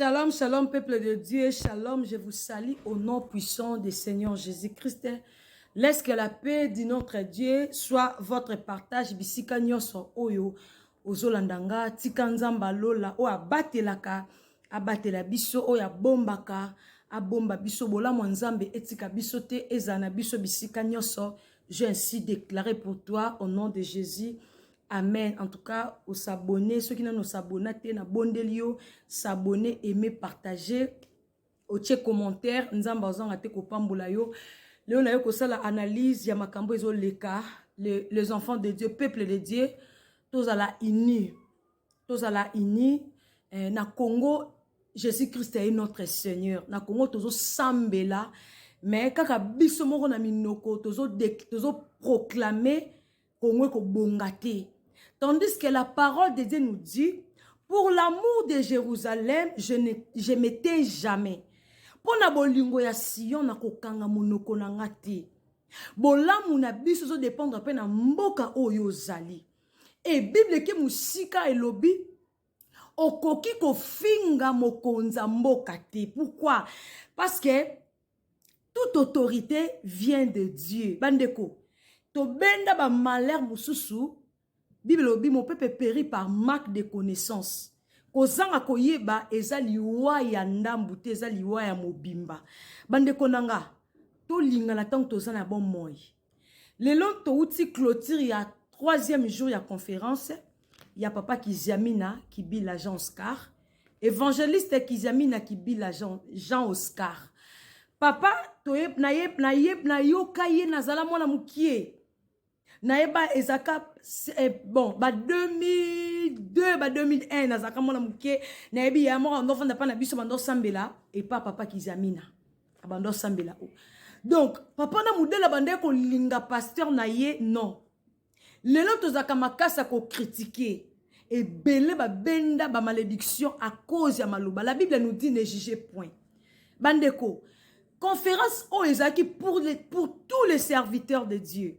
Shalom, shalom, peuple de Dieu. Shalom, je vous salue au nom puissant du Seigneur Jésus-Christ. Laisse que la paix de notre Dieu soit votre partage. Bisika nyonso oyo ozolanda nga tika Nzambe alola oyo abatelaka abatela biso oyo abombaka abomba biso bolamu ya Nzambe etika biso te ezala na biso bisika nyonso. J'ai ainsi déclaré pour toi au nom de Jésus. Amen. En tout cas, os'abonner, ceux qui n'ont s'abonné te na bondeli yo, s'abonner, aimer, partager, otie commentaire, Nzambe azanga te kopambola yo. Leo na yo kosala analyse ya makambo ezoleka, les enfants de Dieu, peuple de Dieu, tozala unis. Tozala unis na Congo. Jésus-Christ est notre Seigneur. Na Congo tozo sambela, mais kaka biso moko na minoko tozo proclamer Congo ekobonga te. Tandis que la parole de Dieu nous dit, pour l'amour de Jérusalem, je ne je m'étais jamais. Mpo na bolingo ya Sion, nakokanga monoko na nga te. Bolamu na biso ezodépendre mpe na mboka oyo ozali. E Bible eke mosika, elobi okoki kofinga mokonzi ya mboka te. Pourquoi? Parce que toute autorité vient de Dieu. Bandeko, tobenda bamalheur mosusu. Bible elobi: mon peuple périt par manque de connaissance. Kozanga koyeba eza liwa ya ndambu te, eza liwa ya mobimba. Bandeko na nga, tolingana ntango toza na bomoi. Lelo touti clôture ya troisième jour ya conférence ya papa Kiziamina Kibila Jean Oscar, évangéliste Kiziamina Kibila Jean Oscar. Papa nayoka ye, nazala mwana mokie, nayeba ezalaka bon ba 2002, ba 2001, nazalaka mwana moke. Nayebi ya moko ando ofanda mpa na biso, bando osambela epa papa Kiziamina, abando osambela o. Donc papa na modele abandaki kolinga pasteur na ye. Non, lelo tozalaka makasi ya kocritiquer. Ebele babenda bamalédiction à cause ya maloba. La Bible nous dit: ne jugez point. Bandeko, conférence oyo ezalaki pour tous les serviteurs de Dieu,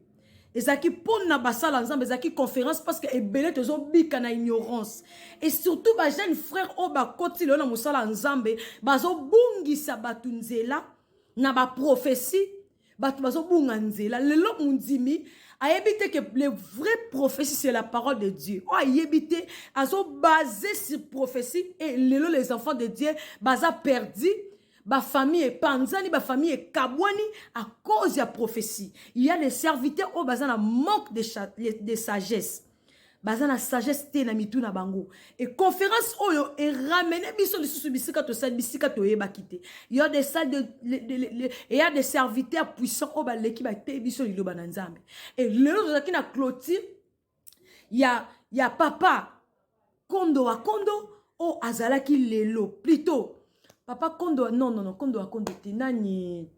ezalaki mpona basala Nzambe. Ezalaki conférence parce que ebele tozobika na ignorance et surtout bajeune frère oyo bakoti lelo na mosala ya Nzambe, bazobungisa bato nzela na baprophétie. Bato bazobunga nzela. Lelo mondimi ayebi te que le vrai prophétie, c'est la parole de Dieu. Oyo ayebi te, azobase sur prophétie. Et lelo les enfants de Dieu baza perdu, bafamille epanzani, bafamille ekabwani à cause ya prophétie. Il y a des serviteurs oyo baza na manque de sagesse, baza na sagesse te na mitu na bango. E conférence oyo eramener biso lisusu bisika tosali, bisika toyebaki te. Il y a des salles de, il y a des serviteurs puissants oyo baleki, bateyi biso liloba na Nzambe. E lelo tozalaki na clôture ya papa Kondo wa Kondo oyo azalaki lelo, plutôt papa Kondo, non, non, non, Kondo wa Kondo te, nani,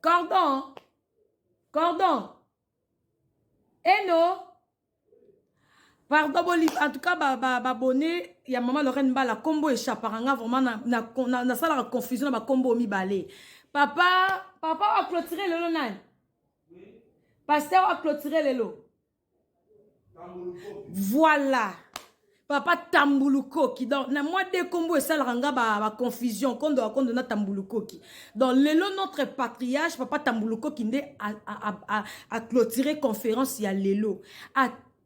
cordon cordon eno, pardon, boli. En tout cas, babone ba ya mama Lorraine Mbala, nkombo échappaka nga vraiment, nasalaka confusion na bakombo mibale. Papa aclôturer lelo nani? Pasteur aclôturer lelo, voilà, papa Tambulukoki. Donc na mwa de kombo esalaka nga baconfusion, ba Kondo ya Kondo na Tambulukoki. Donc lelo notre patriarche papa Tambulukoki nde aclôturer conférence ya lelo.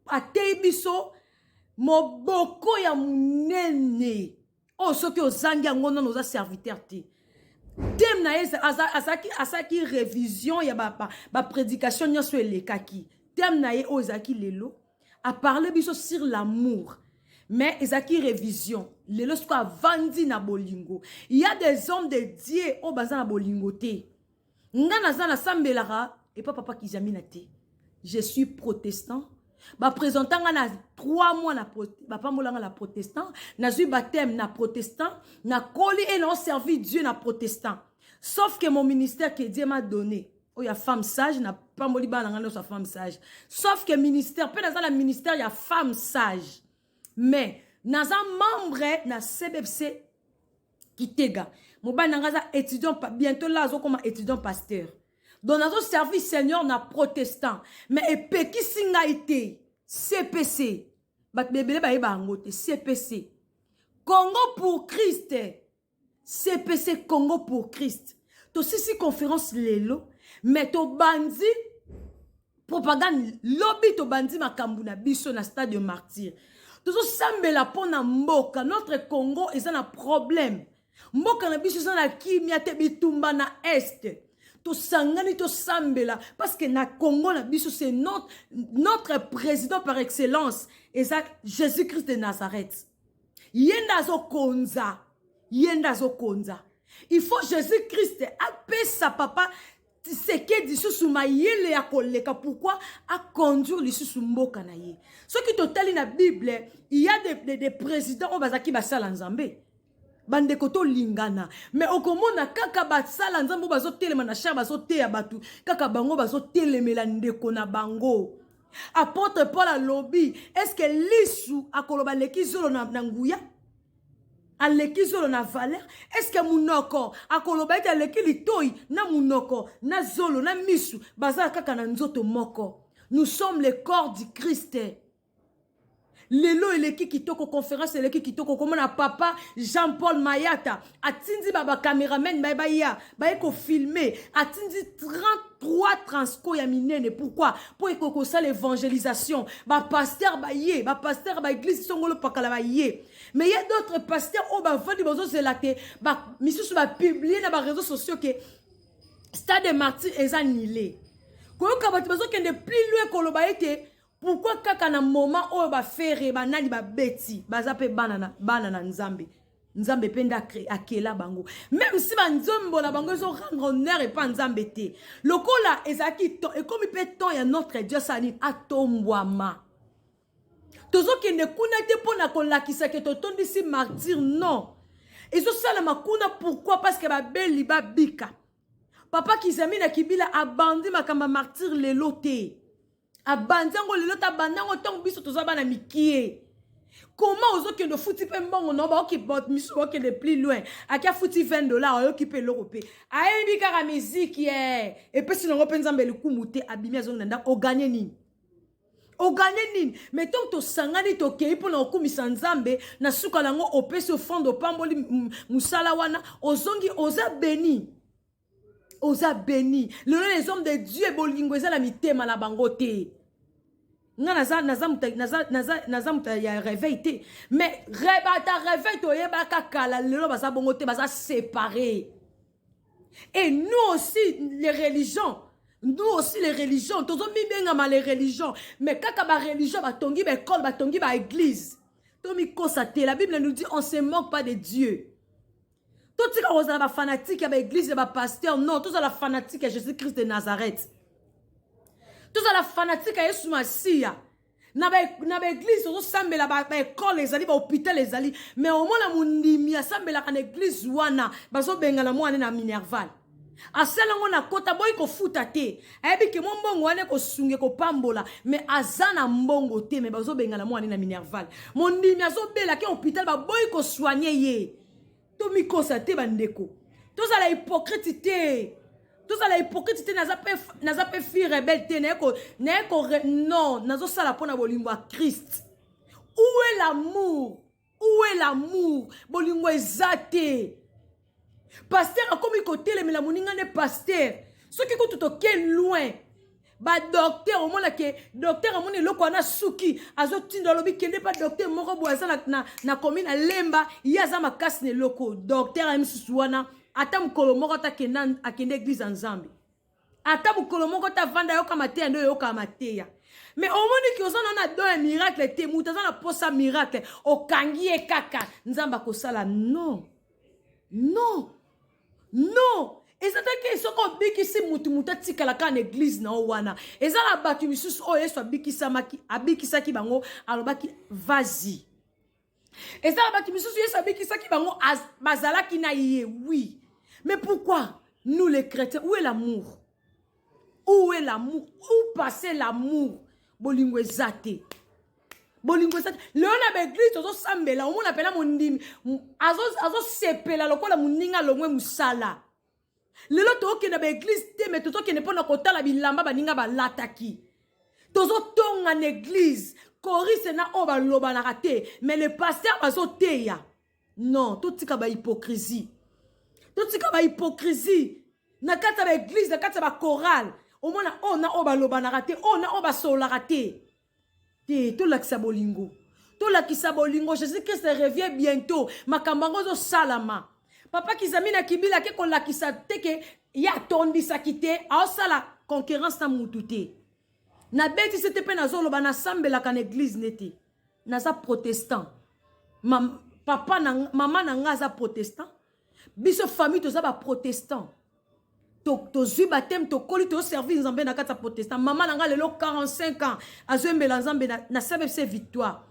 Ateyi biso moboko ya monene oyo soki ozangi yango, nano oza serviteur te. Thème na ye azalaki, asalaki révision ya baprédication ba nyonso elekaki. Thème na ye oyo ezalaki lelo, aparle biso sur l'amour, mais ezalaki révision. Lelo sikoyo avandi na bolingo. Il y a des hommes de Dieu oyo baza na bolingo te. Nga naza, nasambelaka epa papa Kizamina te, je suis protestant. Baprésenta nga na 3 mois, na bapambola nga na protestant, nazwi baptême na protestant, nakoli e naoservi Dieu na protestant, sauf que mon ministère que Dieu m'a donné, oyo ya femme sage, napamboli bana na nga nyonso ya femme sage, sauf que ministère mpe naza na ministère ya femme sage, mais naza membre na CBFC Kitega. Mobali na nga aza étudiant, bientôt là azokoma étudiant pasteur. Donc nazoservi Seigneur na protestant, mais epekisi ngai te. CPC, bato ebele bayeba yango te. CPC. Congo pour Christ, CPC Congo pour Christ. Tosisi conférence lelo, mais tobandi propagande lobi, tobandi makambo na biso na Stade de Martyr. Tozosambela mpo na mboka. Notre Congo eza na problème, mboka na biso eza na kimia te, bitumba na Est. Tosangani, tosambela, parce que na Congo na biso, c'est notre président par excellence eza Jésus Christ de Nazareth. Ye nde azokonza, ye nde azokonza. Il faut Jésus Christ apesa papa Tshisekedi lisusu mayele ya koleka. Pourquoi? Aconduire lisusu mboka na ye. Soki totali na Bible, il y a des présidents oyo bazalaki basala Nzambe. Bandeko, tolingana, mais okomona kaka basala Nzambe oyo bazotelema na chaire, bazoteya bato, kaka bango bazotelemela ndeko na bango. Apôtre Paul alobi: est ce que lisu akoloba aleki zolo na nguya, aleki zolo na valeur? Est ce que munoko akoloba ete aleki litoi? Na munoko, na zolo, na misu, baza kaka na nzoto moko. Nous sommes le corps du Christ. Lelo eleki kitoko, conférence eleki kitoko. Komona papa Jean Paul Mayata atindi ba bacameraman baye, baya, baye kofilmer. Atindi 33 transco ya minene. Pourquoi? Mpo ekoki kosala évangélisation. Bapasteur baye, bapasteur baéglise songolo pakala baye, mais ya d'autres pasteurs oyo bavandi, bazozela te. Misusu bapublier na baréseaux sociaux ke Stade de Martyr eza annulé. Koyoka bato bazokende plus loin koloba ete pourquoi kaka na moment oyo baFerre, banani babeti? Baza mpe bana na Nzambe. Nzambe mpe nde akela bango, même si banzembo na bango ezorendre honneur epa Nzambe te. Lokola ezalaki, ekomi mpe temps ya notre Dieu asala nini? Atombwama. Tozokende kuna te mpo na kolakisa ke totondisi Martyr, non. Ezosalama kuna pourquoi? Parce que babeli babika. Papa Kizami na Kibila abandi makambo ya Martyr lelo te, abandi yango lelo te, abandi yango ntango biso toza bana mikie. Comment ozokende, ofuti mpe mbongo na baoki, misusu baokende plus loin, aki afuti 20 $, ayoki mpe eloko mpe ayebi kaka miziki ye, epesi nango mpe Nzambe likumu te. Abimi, azongi na ndako, ogagner nini? Ogagner nini? Mais ntango tosangani, tokei mpona kokumisa Nzambe, na suka nango opesi offrande, opamboli mosala wana, ozongi, oza béni, oza béni. Lelo les hommes de Dieu, bolingo eza na mitema na bango te. Nga naza moto ya réveil te, mais bata réveil toyebaka kala, lelo baza bongo te, baza séparé. Et nous aussi les religions, nous aussi les religions, tozomibengama les religions, mais kaka bareligion batongi baécole, batongi baéglise. Tomikosa te. La Bible nous dit: on se moque pas de Dieu. Totika kozala bafanatique ya baéglise, ya bapasteur, non. Tozala fanatique ya Jésus Christ de Nazareth, tozala fanatique ya Yesu Masiya. Na baéglise tozosambela, baécole ezali, bahôpital ezali, mais omona mondimi asambelaka na église wana, bazobengana mwana na minerval, asala yango na kota, boyi kofuta te. Ayebi ke mwa mbongo wana ekosunga, ekopambola, mais aza na mbongo te, mais bazobengana mwana na minerval. Mondimi azobela, ke hôpital, baboyi kosoigner ye. Tomikosa te, bandeko, tozala hypocrite te, tozala hypocrite te. Naza mpe fille rebelle te, naye ko, non, nazosala mpo na bolingo ya Christ. Où est l'amour? Où est l'amour? Bolingo eza te. Pasteur akomi kotelemela moninga nde pasteur. Soki kutu toke loin, badocteur, omona ke docteur amoni eloko wana, suki azotinda, alobi: kende pa docteur moko boye, aza na commune na Lemba, ye aza makasi na eloko. Docteur aye misusu wana, ata mokolo moko ata akende église ya Nzambe, ata mokolo moko te avanda ayoka mateya nde oyoka mateya. Mais omoni ki oza na don ya miracle te. Moto aza na posa miracle, okangi ye kaka Nzambe akosala. Non, non, non, eza te. Soki obikisi mutu, mutu atikala kaka na église na yo wana. Eza na bato misusu oyo Yesu abikisamaki, abikisaki bango, alobaki: vas-y. Eza na bato misusu Yesu abikisaki bango, bazalaki na ye, oui. Mais pourquoi nous les chrétiens, où est l'amour? Où est l'amour? Où passer l'amour? Bolingo eza te, bolingo eza te. Lelo na baéglise tozosambela, omona mpena mondimi azosepela lokola moninga alongwe mosala. Lelo tokokende baéglise te, mais tozokende mpona kotala bilamba baninga balataki. Tozotonga na église, choriste na oyo balobanaka te, mais le pasteur bazoteya. Non, totika ba hypocrisie, totika ba hypocrisie na kati ya baeglise, na kati ya bachorale. Omona oyo na oyo balobanaka te, oyo na oyo basololaka te. Te, tolakisa bolingo, tolakisa bolingo. Jésus Christ revient bientôt. Makambo yango ezosalama. Papa Kizami na Kibila ake kolakisa te ke ye atondisaki te, aosala concurrence na mutu te. Nabetisi te mpe nazoloba, nasambelaka na église nete naza protestant. Ma, papa na mama na nga aza protestant. Biso famille toza baprotestant. Tozwi baptême, tokoli, toservi Nzambe na kati ya protestant. Mama na nga lelo 45 ans azoyembela Nzambe na CBC Victoire.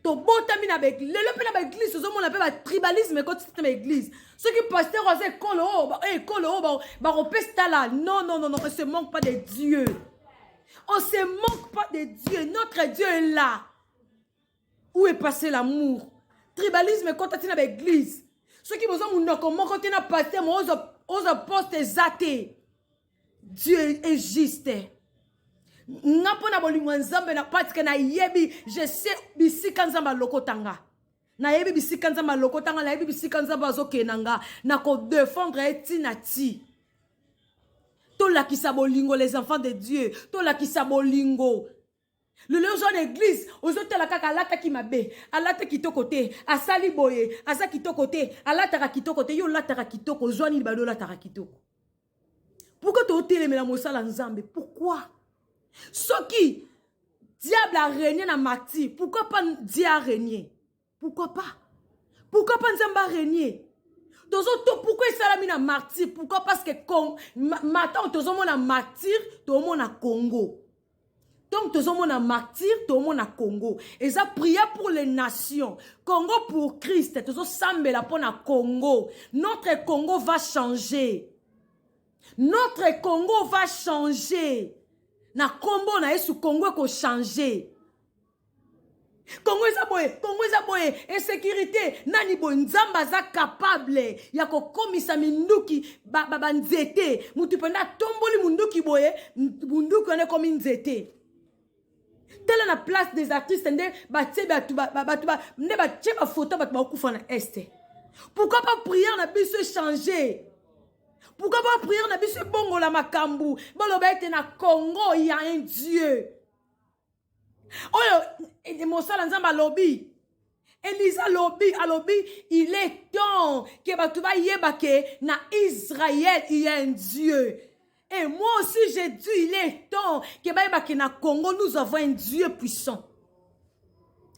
Tobotami na lelo mpe na baeglise, tozomona mpe batribalisme ekoti te na baeglise. Soki pasteur aza ekolo oyo, ekolo oyo bakopesa, tala. Non, non, non, non, on se manque pas de Dieu, on se manque pas de Dieu. Notre Dieu est là. Où est passé l'amour? Tribalisme ekota ti na baeglise. Soki boza monoko moko te na pasteur, mo ozwa poste eza te. Dieu est juste. Nga, mpo na bolingo ya Nzambe na parce que nayebi, je sais bisika Nzambe alokota nga, nayebi bisika Nzambe alokota nga, nayebi bisika Nzambe azokende nga, nakodefendre ye ntina ti. Tolakisa bolingo, les enfants de Dieu, tolakisa bolingo. Lelo ozwa na église, ozotala kaka alataki mabe, alata kitoko te, asali boye, aza kitoko te, alataka kitoko te. Yo olataka kitoko, ozwa nini? Bado olataka kitoko, pourquoi totelemela mosala Nzambe? Pourquoi? Soki diable arégner na martyr, pourquoi pas Dieu arégner? Pourquoi pas? Pourquoi pas Nzambe arégner? Tozo to, pourquoi esalami na martyr? Pourquoi? Parce que matin tozomona martyr, tozomona Congo. Donc tozomona martyr, tozomona Congo. Eza prière pour les nations, Congo pour Christ. Tozosambela mpona Congo. Notre Congo va changer, notre Congo va changer na nkombo na Yesu. Congo ekochange. Kongo eza boye, Kongo eza boye, insécurité nani boye. Nzambe aza capable ya kokomisa minduki banzete. Ba, ba mutu mpenza atomboli munduki boye, munduki wana ekomi nzete. Tala na Place des Artistes nde batie bato, bato nde batie bafoto, bato bakokufa na Est. Pourquoi pas prière na biso échanger? Pourquoi pas prière na biso ebongola makambo? Baloba ete na Congo ya un Dieu oyo mosala Nzambe alobi. Eliza alobi, alobi: il est temps ke bato bayeba ke na Israël il y a un Dieu. Et moi aussi, j'ai dit: il est temps ke bayeba ke na Congo nous avons un Dieu puissant,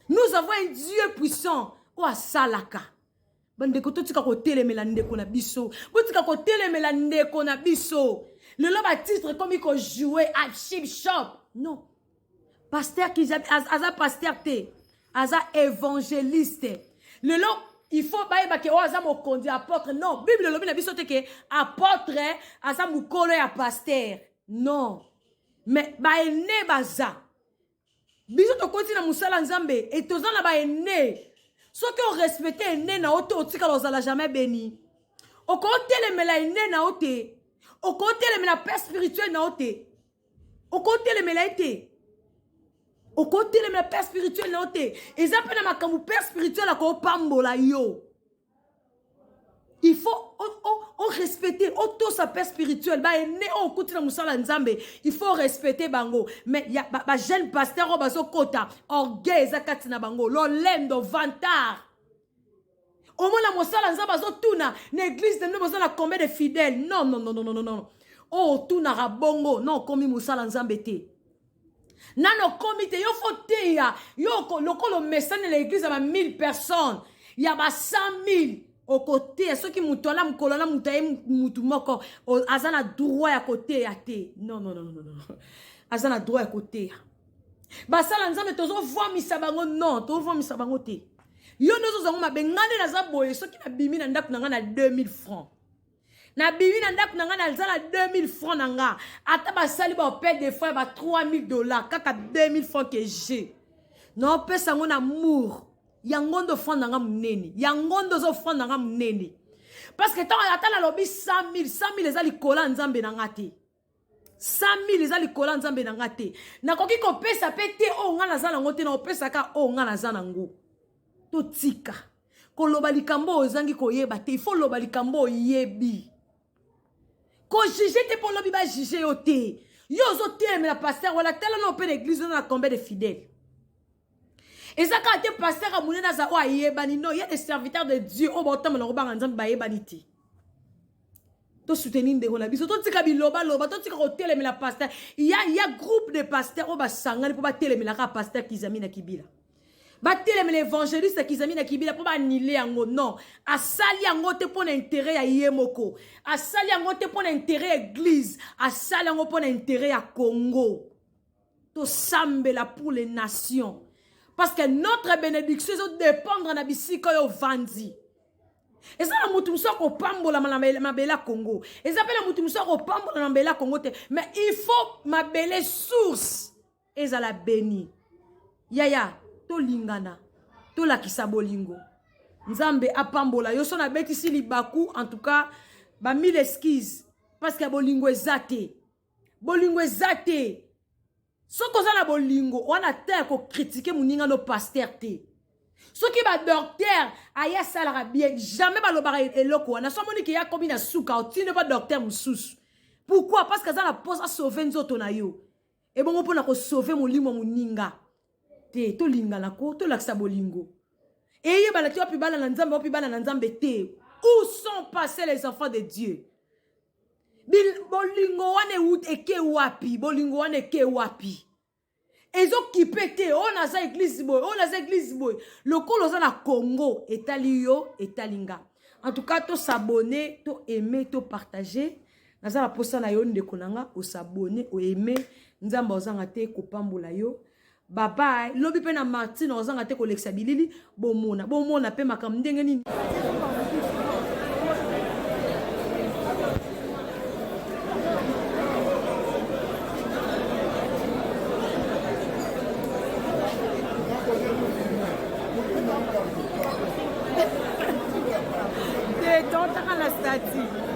nous avons un Dieu puissant oyo asalaka. Bandeko, totika kotelemela ndeko na biso, botika kotelemela ndeko na biso. Lelo batitre ekomi kojouer archbishop. Non, pasteur aza pasteur te, aza évangéliste. Lelo il faut bayeba ke oyo aza mokonzi, apôtre. Non, Bible elobi na biso te ke apôtre aza mokolo ya pasteur. Non, mais baene baza. Biso tokoti na mosala Nzambe e toza na baene. Soki orespecte ene na yo te, otikala ozala jamais béni. Okotelemela ene na yo te, okotelemela père spirituel na yo te, okotelemela ye te, okotelemela père spirituel na yo te. Eza mpe na makambo père spirituel akopambola yo. Il faut orespecte, otosa père spirituel. Baene oyo okuti na mosala Nzambe, il faut respecter bango. Mais ya bajeune pasteur oyo bazokota, orgueil eza kati na bango, lolendo, vantard. Omona mosala Nzambe azotuna na église na bino boza na combien de fidèles? Non, non, non, non, non, non. Oyo otunaka bongo, non, okomi mosala Nzambe te, nano okomi te. Yo faut teya yo lokola omesani na église ya ba 1000 personnes, ya ba 100 000, okoteya. Soki moto ala mokolo na moto aye, mutu moko aza na droit ya koteya te. Non, non, non, non, non, aza na droit ya koteya. Basala Nzambe, tozovwamisa bango? Non, tozovwamisa bango te. Yo nde ozozango mabe. Ngai nde naza boye. Soki nabimi na ndako na ngai na 2000 francs, nabimi na ndako na ngai, naza na 2000 francs na nga, ata basali baopel des fois ba 3000 $, kaka 2000 francs que j'ai, naopesa yango na amour. Yango nde offrande na nga monene, yango nde oza offrande na nga monene. Parce que ntango ata nalobi 100 000, 100 000 eza likolo ya Nzambe na nga te. 100 000 eza likolo ya Nzambe na nga te. Nakoki kopesa mpe te oyo nga naza nango te, na opesaka oyo nga naza nango. Totika. Koloba likambo oyo ozangi koyeba te, il faut loba likambo oyebi. Kojuge te mpo lobi bajuge yo te. Yo ozotelemela pasteur wala tala na mpe na église oza na combien de fidèles? Eza kaka te pasteur ya monene aza oyo ayebani non, ya des serviteurs de Dieu oyo baotambola kobanga Nzambe bayebani te. Tosoutenir ndeko na biso, totika bilobaloba, totika kotelemela pasteur. Ya groupe de pasteur oyo basangani mpo batelemelaka pasteur Kizamina Kibila, batelemela évangéliste Kizamina Kibila mpo banile yango. Non, asali yango te mpo na intérêt ya ye moko, asali yango te mpo na intérêt ya église, asali yango mpo na intérêt ya Congo. Tosambela pour les nations parce que notre bénédiction ezodépendre na bisika oyo ovandi. Eza na mutu mosusu akopambolama na mabele ya Congo, eza mpe na mutu mosusu akopambola na mabele ya Congo te, mais il faut mabele source ezala béni. Yaya, tolingana, tolakisa bolingo. Nzambe apambola yo. So nabetisi libaku, en tout cas ba mille excuses, parce que bolingo eza te, bolingo eza te. Soki oza na bolingo wana te ya kocritiquer moninga no pasteur te. Soki badocteur aye asalaka bien, jamais balobaka eloko wana. So amoni ke ya komi na suka, otindi ba docteur mosusu. Pourquoi? Parce que aza na mposa asauve nzoto na yo, ebongo mpona kosauve molimo moninga te. Tolingana ko, tolakisa bolingo. Eyebana te wapi bana na Nzambe, wapi bana na Nzambe te. Où sont passés les enfants de Dieu? Bolingo wana eke wapi? Bolingo wana eke wapi? Ezokipe te oyo naza église boye, oyo naza église boye. Lokola oza na Congo, etali yo, etali nga. En tout cas, tos'abonner, toaimer, topartager. Naza na posa na yo, ndeko na nga, os'abonner, oaimer. Nzambe ozanga te kopambola yo. Babai lobi mpe na Martine ozanga te kolekisa bilili. Bomona, bomona mpe makambo ndenge nini. Te tontaka na statut.